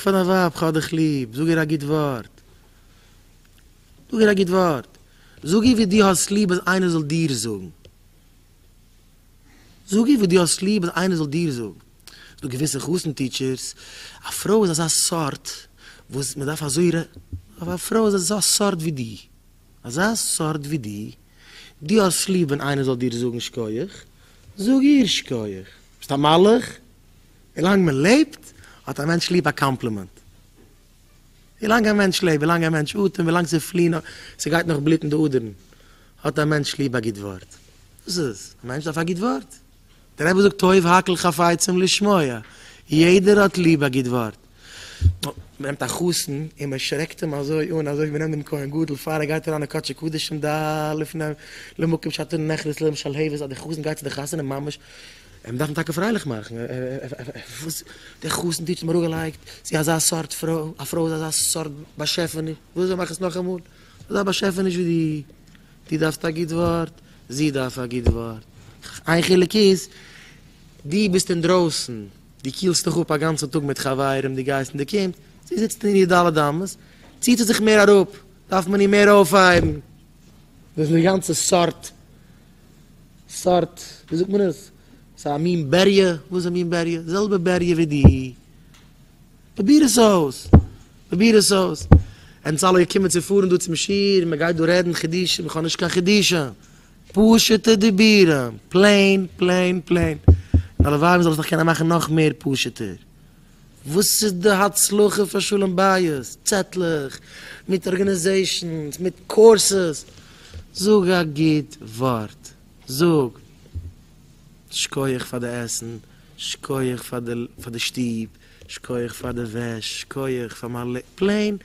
פאר דיין ווייב כ'האב דיך ליב, זאג איר א גוט ווארט, זאג איר א גוט ווארט, זאג איר ווי דו האסט ליב אז איינער זאל דיר זאגן, זאג איר וואס דו האסט ליב אז איינער זאל דיר זאגן. ס'דא געוויסע חתן teachers, א פרוי איז אזא סארט וואס מען דארף אזוי רע, אבער א פרוי איז אזא סארט ווי דו, אזא סארט ווי דו, דו האסט ליב ווען איינער זאל דיר זאגן שקויעך, זאג איר שקויעך. ביסט א מלאך? ווילאנג מען לעבט האט א מענטש ליב א קאמפלימענט. ווילאנג א מענטש לעבט, ווילאנג א מענטש אטעמט, ווילאנג ס'פליען ס'גייט נאך בלוט אין די אדערן, האט א מענטש ליב א גוט ווארט. דאס איז, א מענטש דארף א גוט ווארט. דער רבי זאגט טוב הכל חפצים לשמוע, יעדער האט ליב א גוט ווארט. מען נעמט א חתן און מען שרעקט אים אזוי אן, אזוי ווי מען נעמט דעם כהן גדול פאר ער גייט אריין אין קדשי קדשים ד' לפני למקום שאתה נכנס להם שלהבת, אז דער חתן גייט צו די חתונה ממש אים דארף מען טאקע פרייליך מאכן, וואס דער חתן טוט האט מיר אראפגעלייגט, זי אזא סארט פרוי, א פרוי איז אזא סארט באשעפעניש, וואס זאל מאך עס נאכאמאל, אזא באשעפעניש ווי דו, דו דארפסט א גוט ווארט, זי דארף א גוט ווארט, איין חילוק איז, דו ביסט אינדרויסן, דו קילסט דיך אפ א גאנצן טאג מיט חברים, דו גייסט און דו קומסט, זי זיצט אין איר ד' אמות, ציט זי זיך מער אראפ, דארף מען איר מער אויפהייבן, דאס איז די גאנצע סארט. סארט, ווי זאגט מען עס? ס'איז א מין בריה, וואס איז א מין בריה? די זעלבע בריה ווי דו. פרוביר עס אויס, פרוביר עס אויס. ענק אלע געקומען צו פארן דא צום שיעור, מען גייט דא רעדן חידושים, איך האב נישט קיין חידושים. פשוט'ע דיבורים, plain, plain, plain. און הלוואי מען זאל עס נאך קענען מאכן נאך מער פשוט'ער. וואס איז די הצלחה פאר שלום בית? צעטלעך, מיט organizations, מיט courses. זאג א גוט ווארט, זאג שקויעך פאר די עסן, שקויעך פאר די שטוב, שקויעך פאר די וועש, שקויעך פאר מיין לעבן, plain.